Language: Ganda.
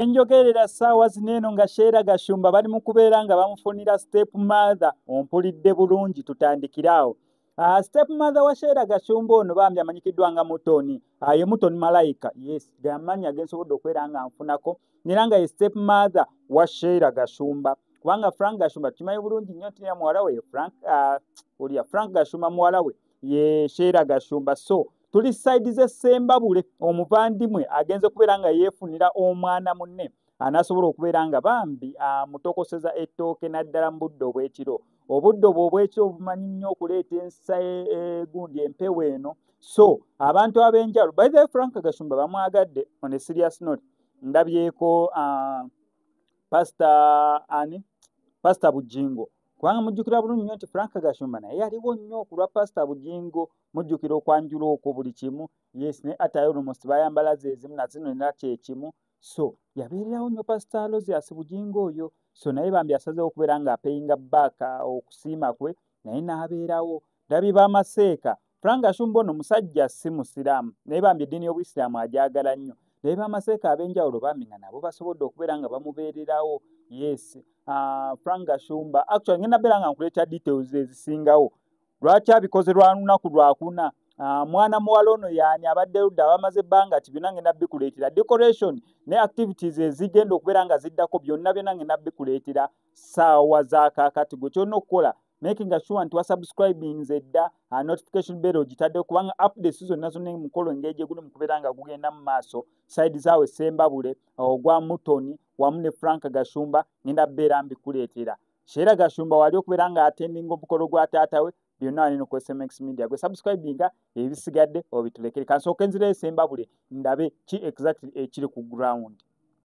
Enjogerera ssaawa zino eno nga Sheila Gashumba bali mu kubeera nga bamufunira step mother. Ompulidde bulungi, tutandikire awo. Step mother wa Sheila Gashumba ono bambi amanyikiddwa nga Mutoni. Ye Mutoni Malayika, yes, gamannya gensobodde okubeera nga nfunako, era nga ye step mother wa Sheila Gashumba, kubanga Frank Gashumba tukimanyi bulungi nnyo nti muwala we Frank, olya Frank Gashumba muwala we ye Sheila Gashumba. So tuli side z'Essembabule, omuvandimwe agenze kubeera nga yeefunira omwana munne anaasobola okubeera nga bambi amutokoseza ettooke, naddala mu budde obw'ekiro. Obudde obwo obw'ekiro bumanyi nnyo okuleeta ensa egundi empewo eno. So abantu ab'enjawulo, by the way, Frank Gashumba bamwagadde. On a serious note, ndabyeko Pastor ani, Pastor Bujingo, kubanga mujjukira bulungi nnyo nti Frank Gashumba naye yaliwo nnyo ku lwa Pastor Bujingo. Mujjukira okwanjula okwo, buli kimu, yes, naye ate almost bayambala ze ezimu nazino era kyekimu. So yabeererawo nnyo Pastor Aloysius Bujingo oyo. So naye bambi asazeewo okubeera ng'apayinga back okusiima kwe, naye n'abeerawo. Ndabye bamaseeka. Frank Gashumba ono musajja si musiraamu, naye bambi eddiini y'obuyisiraamu agyagala nnyo. Naye bamaseeka ab'enjawulo bambi nga nabo basobodde okubeera nga bamubeererawo. Yes, Frank Gashumba actually ngenda beera nga nkuleeta details ezisingawo lwaki abikoze lwa lunaku lwakuna. Mwana muwala ono yaani abadde ludda abamaze ebbanga ki, byonna ngenda bikuleetera, decoration ne activities ezigenda okubeera nga ziddako, byonna byonna ngenda bikuleetera ssaawa za kaakati. Gwe kyolina okukola, making sure nti wasubscribinze dda, notification bell ogitadde, kubanga updates zonna zonna emukolo engeri gye guli mu kubeera nga gugenda mu maaso side zaawe Sembabule, ogwa Mutoni wamu ne Frank Gashumba, ngenda beera mbikuleetera. Sheila Gashumba wali okubeera nga attendinga omukolo gwa taata we, byonna walina ku SMX Media. Gwe subscribinga, ebisigadde obitulekere. Kansooke nzirayo Sembabule ndabe ki exactly ekiri ku ground.